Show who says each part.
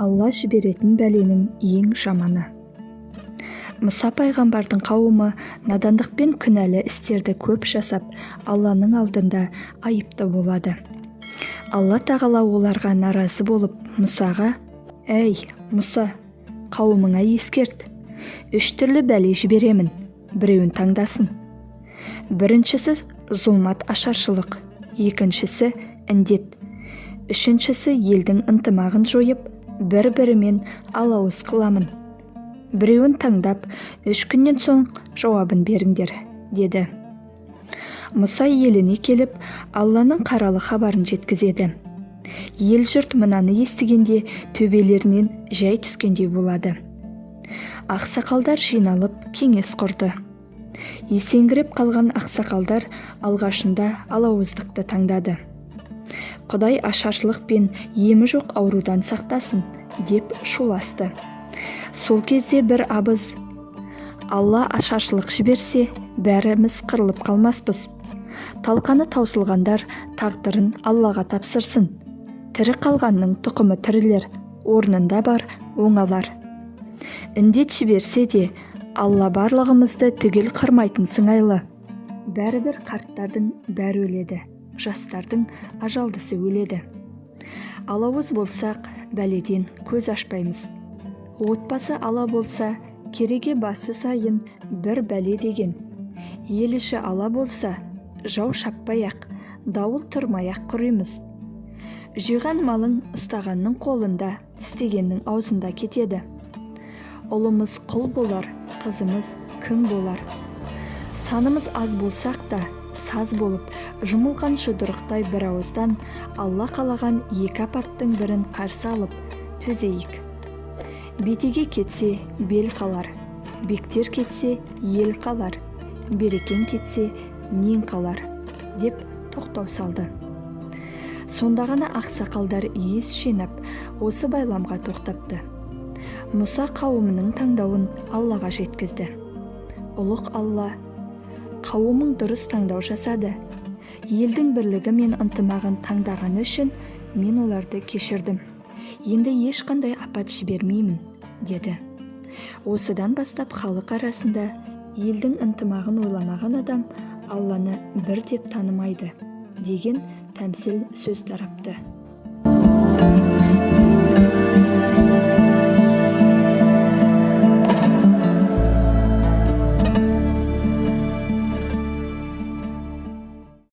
Speaker 1: Алла жіберетін бәленің ең жаманы. Мұса пайғамбардың қауымы надандықпен күнәлі істерді көп жасап, Алланың алдында айыпты болады. Алла тағала оларға наразы болып, Мұсаға: «Әй, Мұса, қауымыңа ескерт. Үш түрлі бәле жіберемін, біреуін таңдасын. Біріншісі – зұлмат ашаршылық, екіншісі – індет, үшіншісі – елдің ынтымағын жойып, бір-бірімен алауыз қыламын. Біреуін таңдап, 3 күннен соң жауабын беріңдер», – деді. Мұса еліне келіп, Алланың қаралы хабарын жеткізеді. Ел жұрт мынаны естігенде төбелерінен жай түскендей болады. Ақсақалдар жиналып, кеңес құрды. Есеңгіреп қалған ақсақалдар алғашында алауыздықты таңдады. «Құдай ашаршылық пен емі жоқ аурудан сақтасын», – деп шуласты. Сол кезде бір абыз: «Алла ашаршылық жіберсе, бәріміз қырылып қалмаспыз. Талқаны таусылғандар тағдырын Аллаға тапсырсын. Тірі қалғанның тұқымы тірілер, орнында бар оңалар. Індет жіберсе де, Алла барлығымызды түгел қырмайтын сыңайлы. Бәрібір қарттардың бәрі өледі, жастардың ажалдысы өледі. Алауыз болсақ, бәледен көз ашпаймыз. Отбасы ала болса, кереге басы сайын бір бәле деген. Ел іші ала болса, жау шаппай ақ, дауыл тұрмай ақ құримыз. Жиған малың ұстағанның қолында, тістегеннің аузында кетеді. Ұлымыз құл болар, қызымыз күң болар. Санымыз аз болсақ та, саз болып жұмылған жұдырықтай бір ауыздан Алла қалаған екі апаттың бірін қарсы алып, төзейік. Бетеге кетсе, бел қалар, бектер кетсе, ел қалар, берекең кетсе, нең қалар», – деп тоқтау салды. Сонда ғана ақсақалдар ес жинап, осы байламға тоқтапты. Мұса қауымының таңдауын Аллаға жеткізді. Ұлық Алла: «Қауымың дұрыс таңдау жасады. Елдің бірлігі мен ынтымағын таңдағаны үшін мен оларды кешірдім. Енді ешқандай апат жібермеймін», – деді. Осыдан бастап халық арасында «Елдің ынтымағын ойламаған адам Алланы бір деп танымайды» деген тәмсіл сөз тарапты.